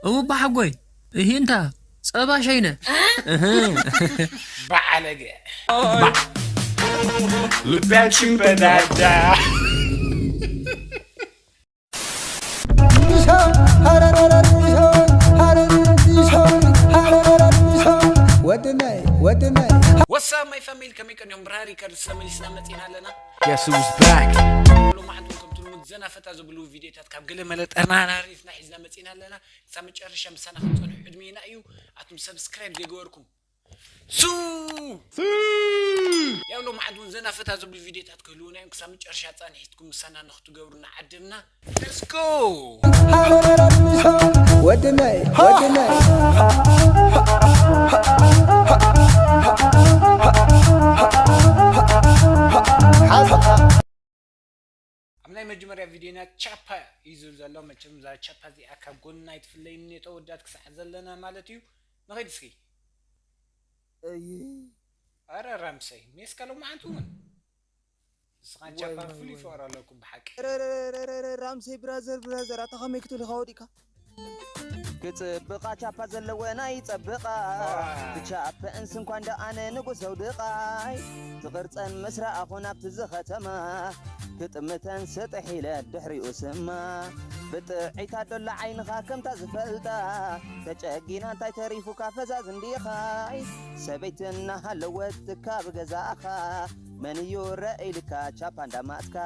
እውባ ሓጎይ፣ እሂ እንታ፣ ጸባ ሸይነ። እህ። ባዓለገ። ልባችን በዳዳ። ወድናይ ወድናይ ወሳ ማይ ፋሚሊ ከመይ ቀኒኹም? ብራሪ ከርስ ተመሊስና መፂና ኣለና። Guess who's back? ሎማዓንቱ ከምቲ ልሙድ ዘና ፈታ ዝብሉ ቪዲዮታት ካብ ገለ መለ ጠርናናሪፍና ሒዝና መፂና ኣለና። ክሳብ መጨረሻ ምሳና ክትፀንሑ ዕድሜና እዩ። ኣቱም ሰብስክራይብ ዘይገበርኩም ሱ ያው ሎማዓንቱ እውን ዘና ፈታ ዝብሉ ቪዲዮታት ክህልውና እዮም። ክሳብ መጨረሻ ፃንሒትኩም ምሳና ንክትገብሩ ንዓድምና። Let's go! ወድናይ ወድናይ ኣብ ናይ መጀመርያ ቪድዮና ቻፓ እዩ ዝብል ዘሎ። መቸም እዛ ቻፓ እዚኣ ካብ ጎንና ኣይትፍለይን እኔ ተወዳት ክሳዕ ዘለና ማለት እዩ። ንኸይድ እስኪ። ኣረ ራምሰይ ሜስካ ሎማዓንቲ እውን ንስኻን ቻፓን ፍሉይ ፍቕሪ ኣለኩም ብሓቂ። ራምሰይ ብራዘር ብራዘር ኣታ ከመይ ክትብል ኢኻ ወዲእካ ክጽብቓ ቻፓ ዘለወን ኣይጸብቓ ብቻ ፐእንስ እንኳን ደኣነ ንጉሰው ድቓይ ትቕርጸን ምስ ረኣኹ ናብቲ ዝኸተማ ክጥምተን ስጥሕ ኢለ ድሕሪኡ ስማ ብጥዒታ ዶላ ዓይንኻ ከምታ ዝፈልጣ ተጨጊና እንታይ ተሪፉካ ፈዛዝ እንዲኻይ ሰበይቲ እናሃለወት ትካብ ገዛኻ መን እዩ ረኢልካ ቻፓ እንዳማጽካ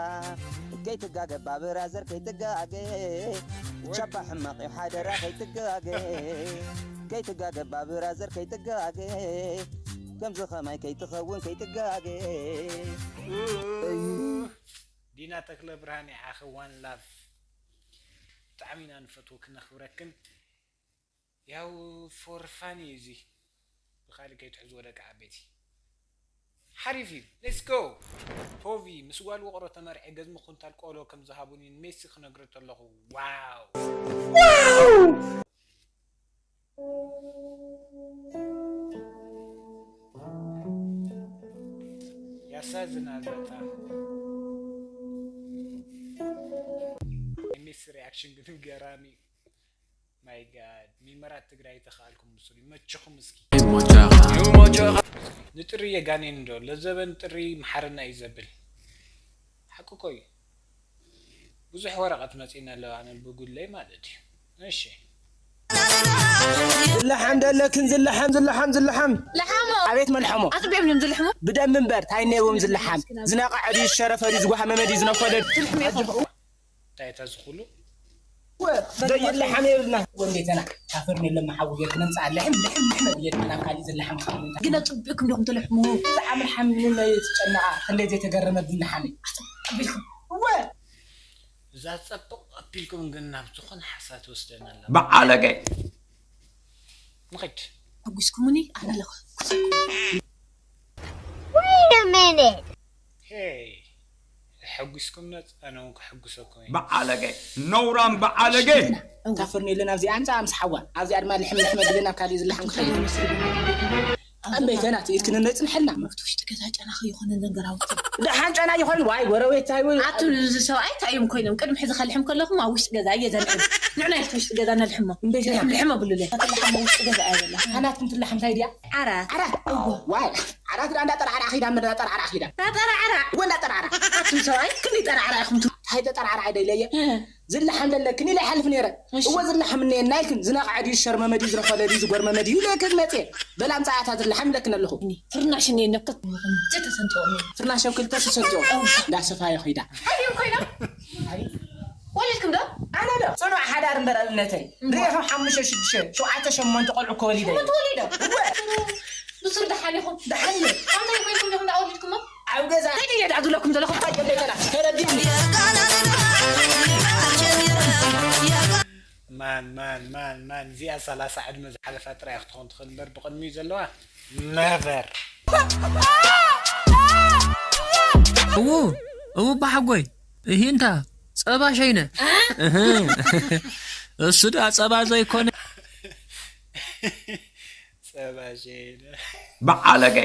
ከይትጋገ ባብራዘር ከይትጋገ ቻፓ ሕማቕ እዩ ሓደራ ከይትጋገ ከይትጋገ ባብራዘር ከይትጋገ ከምዚ ኸማይ ከይትኸውን ከይትጋገ ዲና ተክለ ብርሃን ይዓኺ one love ብጣዕሚ ኢና ንፈትወክን ነኽብረክን። ያው for fun እዩ እዚ ብኻሊእ ከይትሕዝዎ ደቂ ዓበይቲ ሓሪፍ እዩ። Let's go። ፖቪ ምስ ጓል ውቕሮ ተመርዔ ገዝሚ ኩንታል ቆሎ ከም ዝሃቡኒ ንሜሲ ክነግሮ ተለኹ ዋው ያሳዝናል በጣም። የሜሲ reaction ግን ገራሚ እዩ። My God ሚመራት ትግራይ ተኸኣልኩም ምስሉ ይመችኹም እስኪ። ንጥሪ የጋኔን ዶ ለዘበን ጥሪ መሓረና እዩ ዘብል ሓቂ እኮ እዩ። ብዙሕ ወረቐት መፂና ኣለዋ ኣነ ብጉለይ ማለት እዩ። እሺ ዝለሓም ደለክን ዝለሓም ዝለሓም ዝለሓም ለሓሞ ኣቤት መልሐሞ ኣፅቢዖም እዮም ዝልሕሙ ብደም እምበር ታይ ነይዎም ዝለሓም ዝነቐዐ ድዩ ዝሸረፈ ድዩ ዝጓሃመመ ድዩ ዝነኮለ ዝልሕሙ ኢኹም እንታይ እታ ዝኹሉ ዘይለሓም የብልና ወንዴተና ካፈር ኔለ መሓዊ ጌርክነ ምፃ ለሕም ልሕም ልሕም ብየድና ካሊእ ዝለሓም ካብ ግና ፅቢቕኩም ዲኹም ትልሕሙ ዝዓምል ሓምኒ ናይ ትጨነቓ ክንደይ ዘይተገረመ ብለሓም ኣቢልኩም እወ እዛ ፀብቕ ኣቢልኩም ግን ናብ ዝኾነ ሓሳብ ትወስደና ኣላ በዓለገ ንኸድ ሕጉስኩምኒ ኣነ ኣለኹ Wait a minute. ሄይ ሕጉስኩም ነፃ ነውን ክሕጉሰኩም እዩ በዓለገ ነውራም በዓለገ ካፈር ኔለ ናብዚኣ ምፃ ምስ ሓዋ ኣብዚኣ ድማ ልሕም ልሕም ብልና ካሊእ ዝለሓም ክኸይድ ኣንበይተና ትኢድ ክንነፅንሐልና ውሽጢ ገዛ ጨና ከይኾነ ዘንገራውቲ ደሓን ጨና ይኾን ዋይ ጎረቤት ታይ ወይ ኣቱ እዚ ሰብኣይ እንታይ እዮም ኮይኖም ቅድሚ ሕዚ ከልሕም ከለኹም ኣብ ውሽጢ ገዛ እየ ዘልሕም ንዕና ኢልቲ ውሽጢ ገዛ ነልሕሞ እንዴት ልሕም ልሕም ኣብሉለ ተልሕሞ ውሽጢ ገዛ እያ ዘላ ሓናት ክንትለሓም እንታይ ድያ ዓራት ዓራት ዋይ ዓራት ዳ እንዳጠራዕራ ኺዳ እንዳጠራዕራ ኺዳ ጠራዕራ ወላ ጠራዕራ ኣቱም ሰብኣይ ክንደይ ጠራዕራ ኢኹም ት እንታይ ተጠራዕራ ደለየ ዝለሓም ደለክን ኢለ ይሓልፍ ነይረ እወ ዝለሓም እኒኤና ኢልክን ዝነቕዐ ድዩ ዝሸርመመ ድዩ ዝረኸለ ድዩ ዝጎርመመ ድዩ ኢለክን መፅየ በላ ምፃኣታ ዝለሓም ኢለክን ኣለኹ ፍርናሽ እኒኤ ነብከት ተሰንጢኦም ፍርናሸብ ክልተ ተሰንጢኦም እንዳሰፋዮ ኺዳ ሓቢኦም ኮይኖም ወሊድኩም ዶ ኣነ ዶ ፅኑዕ ሓዳር እምበር ኣብነተይ ርኢኹም ሓሙሽተ ሽዱሽተ ሸውዓተ ሸሞንተ ቆልዑ ከወሊደ ተወሊዶ ብሱር ደሓን ኢኹም ደሓን እንታይ ኮይንኩም ዲኹም ዳወሊድኩሞ ኣብ ገዛ እንታይ ድየ ዳዕዱለኩም ዘለኹም ተረዲእኒ ማን ማን ማን ማን ማን እዚኣ ሰላሳ ዕድመ ዝሓለፋ ጥራይ ክትኾን ትኽእል እምበር ብቕድሚኡ ዘለዋ ነቨር እዉ እዉ ባሓጎይ እሂ እንታ ጸባ ሸይነ እህ እሱ ደኣ ጸባ ዘይኮነ ጸባ ሸይነ በዓለገ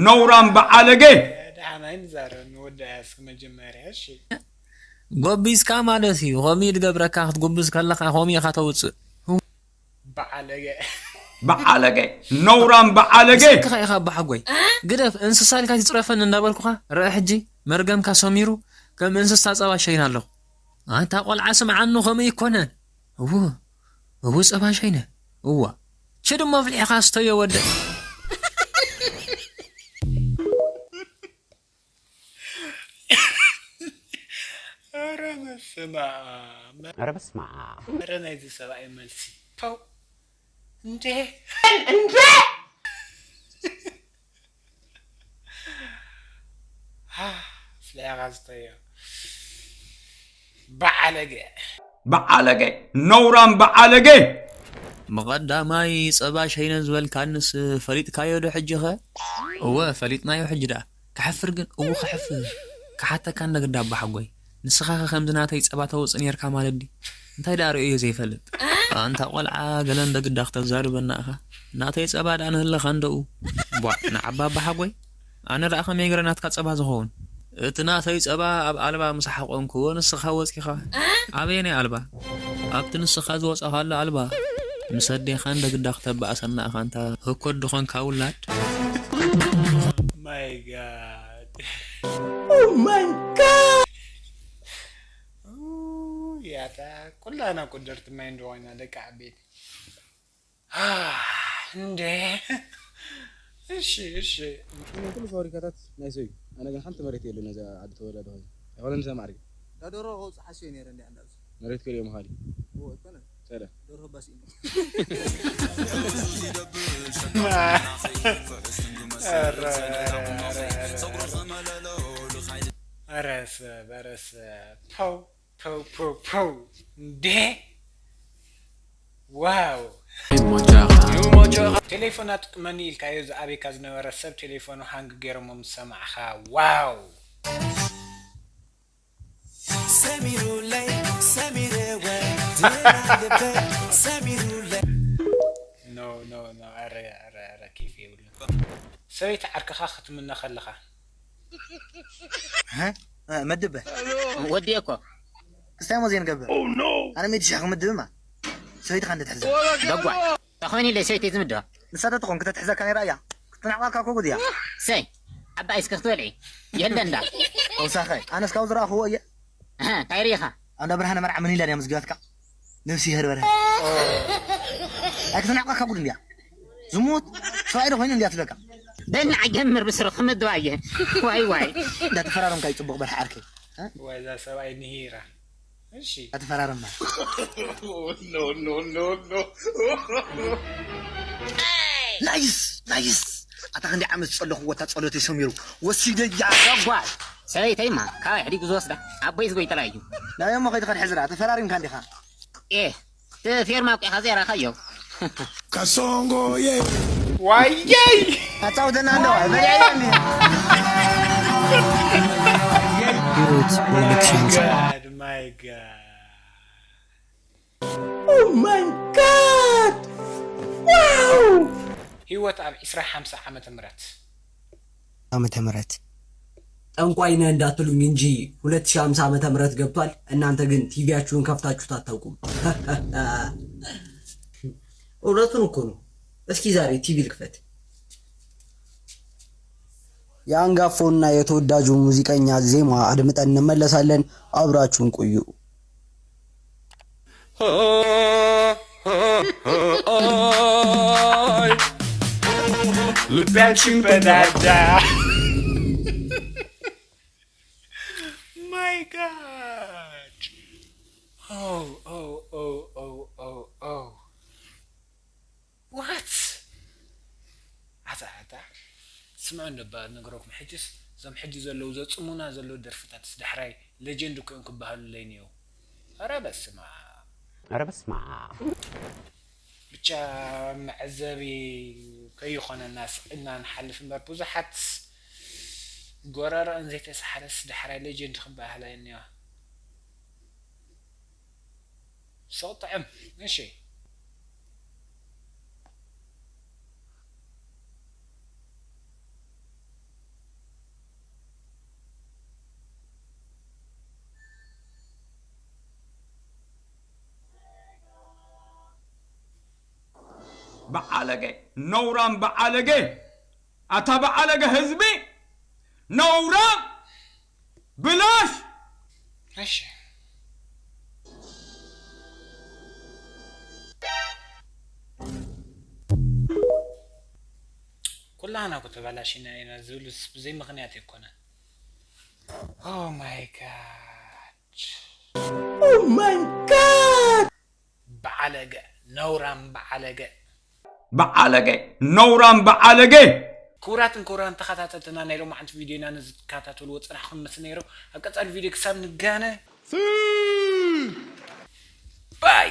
ነውራም በዓለገ ደሓን ኣይንዛረብ ንወዳእያ እስኪ መጀመርያ እሺ ጎቢዝካ ማለት እዩ። ኾሚ ድገብረካ ክትጉብዝ ከለኻ ኾሚ ኢኻ ተውፅእ። በዓለገ። በዓለገ፣ ነውራም በዓለገ። ስልክኻ ኢኻ ኣባሓጎይ። ግደፍ፣ እንስሳ ኢልካ ትጽረፈኒ እንዳበልኩኻ፣ ርአ ሕጂ መርገምካ ሰሚሩ፣ ከም እንስሳ ጸባ ሸይና ኣለኹ። ኣንታ ቆልዓ ስምዓኒ፣ ከምኡ ይኮነን። እው፣ እው ጸባ ሸይነ። እዋ። ችድ እሞ ኣፍሊሕኻ ስተዮ ወደ። ኧረ በስመ ኣብ። ኧረ በስመ ኣብ። ኧረ ናይዚ ሰብኣይ መልሲ። ፐው። እንዴ። እንዴ። ኣፍሊሕኻ ስተዮ። በዓለገ። በዓለገ፣ ነውራም በዓለገ። ብቐዳማይ ጸባ ሸይነ ዝበልካንስ ፈሊጥካዮ ዶ ሕጂኸ? እወ ፈሊጥናዮ ሕጂ ደኣ። ክሓፍር ግን እው ክሕፍር። ክሓተካ እንደ ግዳ ኣባሓጎይ። ንስኻኸ ከምዚ ናተይ ጸባ ተውጽእ ኔርካ ማለት ድዩ? እንታይ ደኣ ርእዮ ዘይፈልጥ? ኣንታ ቆልዓ ገለ እንደ ግዳ ክተዛርበና ኢኻ። ናተይ ጸባ ደኣ ንህለኻ እንደኡ። ቧእ ንዓባ ኣባሓጎይ። ኣነ ደኣ ከመይ ገረ ናትካ ጸባ ዝኸውን? እቲ ናተይ ጸባ ኣብ ኣልባ ምስ ሓቆንክዎ ንስኻ ወጺኻ። ኣበየናይ ኣልባ? ኣብቲ ንስኻ ዝወጻኻሉ ኣልባ። ምስ ኣዴኻ እንደ ግዳ ክተባእሰና ኢኻ ኣንታ ህኮት ድኾንካ ውላድ። My God. Oh my God. ያታ ኩላና ቁድርት ማይ እንደኾይና ደቂ ዓበይቲ። እንዴ። እሺ እሺ። ኩሉ ፋብሪካታት ናይ ሰብ እዩ። ኣነ ግን ሓንቲ መሬት የለን ነዛ ዓዲ ተወላዲ ኮይኑ ኣይኮነን ሰማዕሪ። ዳዶሮ ከውፅእ ሓስዮ ነይረ እንዲ ኣንዳብዚ መሬት ከሪኦ ምኻድ እዩ። እዎ ኣይኮነን ሰለ ዶርሆ ባስ እዩ። ኧረ ሰብ ኧረ ሰብ ፖው ፖው ፖው ፖው እንዴ ዋው። ቴሌፎን ኣጥቅመኒ ኢልካዮ ዝኣበይካ ዝነበረ ሰብ ቴሌፎኑ ሃንግ ገይሮሞ ምስ ሰማዕኻ ዋው። ሰሚሩለይ ሰሚረወ ድና ልበይ ሰሚሩለይ ኖ ኖ ኖ ኧረ ኧረ ኧረ ኬፍ የብሉ። ሰበይቲ ዓርክኻ ክትምነ ከለኻ መድበ ወዲኤ እኮ ክስታይ ሞዜ ንገብር ኣነ ሚእቲ ሺሕ ክምድብማ ሰበይትኻ እንድትሕዘ ደጓ ተኾይኑ ኢለ ሰበይተይ ዝምድባ ንሳ ተትኾን ክተትሕዘካ ነይራ እያ ክትናዕቋካ እኮ ጉድ እያ ሰይ ዓባይ እስኪ ክትበልዒ የለ እንዳ ተውሳኸ ኣነስ ካብ ዝረኣኽዎ እየ እንታይ ርኢኻ ኣንዳ ብርሃነ መርዓ ምን ኢላ ድያ ምስግባትካ ነብሲ ይህር በርሀ ኣይክትናዕቋካ ጉድ እንድያ ዝሙት ሰብኣይ ዶ ኮይኑ እንድያ ትብለካ በልና ጀምር ብስሩ ክምድባ እየ ዋይ ዋይ እንዳተፈራረምካ እዩ ፅቡቕ በርሐ ዓርከይ ወዛ ሰብኣይ ንሂራ እሺ ኣተፈራረምና ናይስ ናይስ ኣታ ክንዲ ዓመት ዝጸለኹዎ እታ ጸሎተይ ሰሚሩ ወሲደያ ጓል ሰበይተይማ ካባይ ሕዲጉ ዝወስዳ ኣቦይ ዝጎይተላ እዩ ናበይ እሞ ከይትኸድ ሕዝራ ተፈራሪምካ እንዲኻ ኤ እቲ ፌርማ እኮ ኢኻ ዘይራኻዮ ካሶንጎ የ ዋየይ ኣጻውተና ኣለዋ በሊዐያ እንዲ ሂሩት ፕሮዳክሽን God my God Oh my God! Wow! ህይወት ኣብ ዕስራ ሓምሳ ዓመተ ምህረት ዓመተ ምህረት ጠንቋይ ነህ እንዳትሉኝ እንጂ ሁለት ሺህ ሃምሳ ዓመተ ምህረት ገብቷል። እናንተ ግን ቲቪያችሁን ከፍታችሁት አታውቁም። እውነቱን እኮ ነው። እስኪ ዛሬ ቲቪ ልክፈት። የአንጋፋውና የተወዳጁ ሙዚቀኛ ዜማ አድምጠን እንመለሳለን። አብራችሁን ቆዩ። ልቤ አንቺን በዳዳ My God Oh oh oh oh oh oh What ኣታ ኣታ ስምዑ እንዶ እባ ነግረኩም ሕጅስ እዞም ሕጂ ዘለዉ ዘጽሙና ዘለዉ ደርፍታትስ ዳሕራይ ሌጀንድ እኮ እዮም ክበሃሉለይ ነይሩ ኧረ በስመ ኣብ ኧረ በስመ ኣብ ብቻ መዐዘቢ ከይኾነና ስቅና ንሓልፍ እምበር ብዙሓት ጎረረአን ዘይተሳሕረስ ዳሕራይ ሌጀንድ ክበሃላ እየን ነይዋ ሱቕ ጥዕም እሺ በዓለገ፣ ነውራም በዓለገ፣ ኣታ በዓለገ ህዝቢ፣ ነውራም ብላሽ። እሺ ኩላህና እኮ ተባላሽና ኢና ዝብሉስ ብዘይ ምኽንያት ኣይኮነን። Oh my god. Oh my God! በዓለገ፣ ነውራም በዓለገ። በዓለገ፣ ነውራም በዓለገ። ክቡራትን ክቡራን ተኸታተልትና ናይ ሎማዓንቲ ቪድዮና ንዝትከታተልዎ ፅናሕኩም ምስ ነይሩ ኣብ ቀፃሊ ቪድዮ ክሳብ ንጋነ ባይ።